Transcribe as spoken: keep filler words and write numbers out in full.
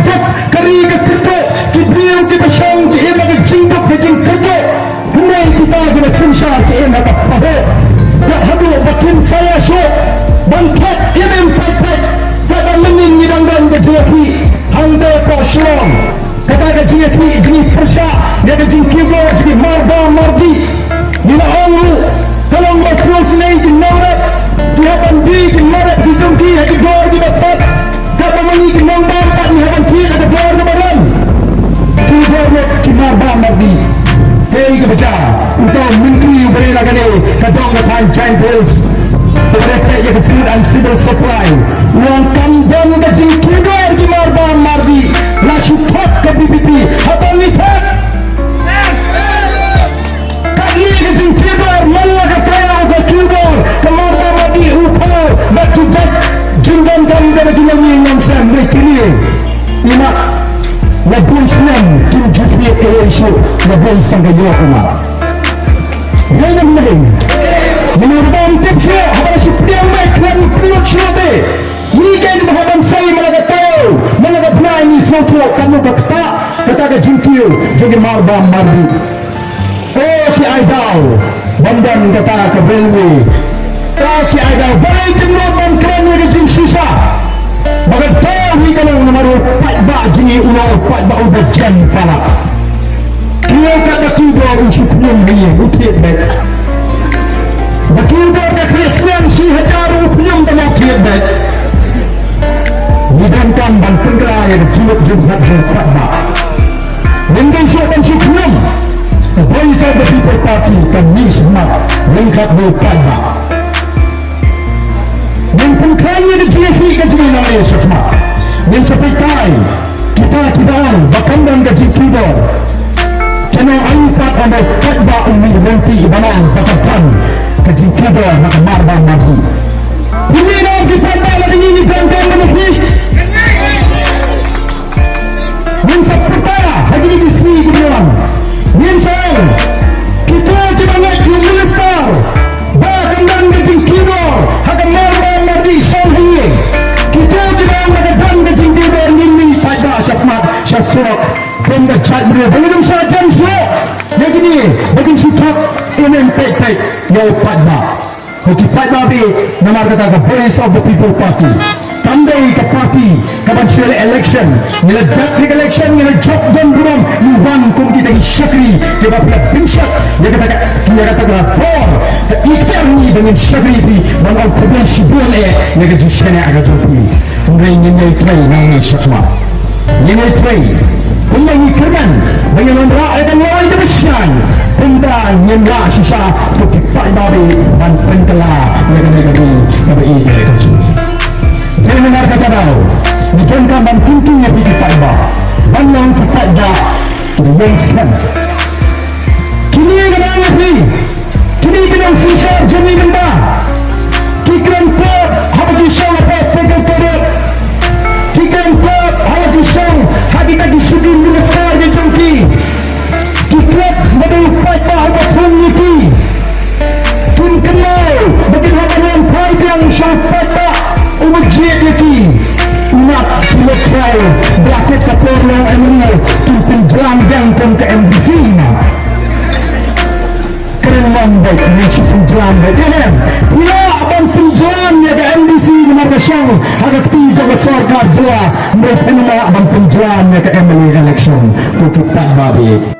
Duk ka ri ka kyrduh, ki briew kiba shong ki im ha ka jingduk ka jingkyrduh. Hynrei kita kiba synshar ki im ha ka pahuh. Kat haduh ba kin sa ïa shuh ban thok im im pait pait. Kata mynnin ngi dang don ka jingïakhih hangta hapoh Shillong. Kata ka jingïakhih jingïapyrshah ïa ka jingkiew dor jong ki marbam mardih. Ngi la ong ruh ka long ba sngewsynei ki nongrep ki hap ban die ki marep ki jong ki ha ki dor kiba sat. Katba ma ngi ki nongbam pat ngi hap ban thied ha ka dor kaba rem. Ki dor ne ki marbam mardih. Hei kaba jia, uta u myntri uba dei na kane ka dong ka thaiñ Jaintia Hills, uba dei peit ïa ka Food and Civil Supply, u ong kam don ka jingkiew dor ki marbam mardih. La shu thok ka V P P, hato ngi thok? Katne ka jingkiew dor, man la ka taïew ka kiew dor ka marbam mardih, u khor bad ki jait jingdonkam kaba ki long ïa ngi nongsem, hynrei kine i mat la bun snem kim ju thied ei ei shuh, la bun snem ka ïoh ka mat. Ïa ngi mynta, mynta ruh bym tip shuh haba la shu pdiang beit, khlem pynlut shuh te. Ngi keiñ ba hap ban sei man la ka taïew man la ka bnai, ngi sngewthuh katno ka ktah kata ka jingkiew jong ki marbam mardih. O ki ai daw ban don kata ka railway. O ki ai daw, balei kim nud ban kren ïa ka jingshisha? Ba ka daw hi ka long namar u paidbah jong ngi u long u paidbah uba jem palat. Kiew katba kiew dor u shu khñium hi u thied beit. Ba kiew dor ka khlieh snem shi hajar u khñium da u thied beit. Ngi donkam ban pynkylla ïa ka jingmut jingpyrkhat jong u paidbah. Ngim dei shuh ban shu khñium. Voice of the People Party ka mih shakhmat ryngkat bad u paidbah. Ngin pynkhlaiñ ïa ka jingïakhih ka jong ngi nangne shakhmat. Ngin sa pynkylla kita kiba ong ba kam don ka jingkiew dor. Kin ong aïu pat ynda u paidbah u mih lynti ban ong ba ka don ka jingkiew dor na ka marbam mardih. Phi mih na ki paidbah lada ngi ngi donkam ban ïakhih. Ngin sa pyrta ha kine ki sngi ki ban wan. Ngin sa ong, kito kiba ngeit ïa u minister ba kam don ka jingkiew dor ha ka marbam mardih, shong ha ïing. Kito kiba ong ba ka don ka jingkiew dor, ngin mih paidbah shakhmat sha surok. Kum ka jaitbynriew ba ngin ym shah jem shuh ïa kine ba kin shu thok im im peit peit ïa u paidbah. Ko ki paidbah ba ïeit, namar kata ka Voice of the People Party kam dei ka party kaban shu leh election. Ngi la dep ïa ka election, ngi la jop don burom, ngi wan kum kita ki shakri kiba phi la pynshah ïa kata ka, ïa kata ka bor ka ikhtiar ngi ba ngin shakri phi ban ong khublei shibun eh ïa ka jingshaniah ka jong phi. Hynrei ngin ïai trei nangne shakhmat. Ngin ïai trei kumba ngi kyrmen ba ngin wanrah ïa ka lawei kaba shngaiñ, kumta ngin lah shisha ko ki paidbah ba ïeit ban pynkylla ïa kane ka ri kaba ïeit ka jong ngi. Dei namar kata daw ngi donkam ban kyntu ïa phi ki paidbah ban long ki paidbah kiba ïeng slem. Kine ki nang ïa phi, kine ki nongsynshar jong ngi mynta, ki kren pop haba ki shong hapoh Secretariat, ki kren pop haba ki shong ha kita ki shuki minister ki jong ki. Ki klet ba dei u paidbah uba thung ïa ki. Kin kynmaw ba kin hap ban wan phai biang sha u paidbah uba jied ïa ki. Mat ki leh trai ba la kut ka por long M L A kin pynjlan biang kum ka M D C mat. Kren long beit, ngin shu pynjlan beit. Ïa em, phi lah ban pynjlan ïa ka M D C namar ka shong ha ka kti jong ka sorkar jylla. Hynrei phin ym lah ban pynjlan ïa ka M L A election. Ko ki paidbah ba ïeit.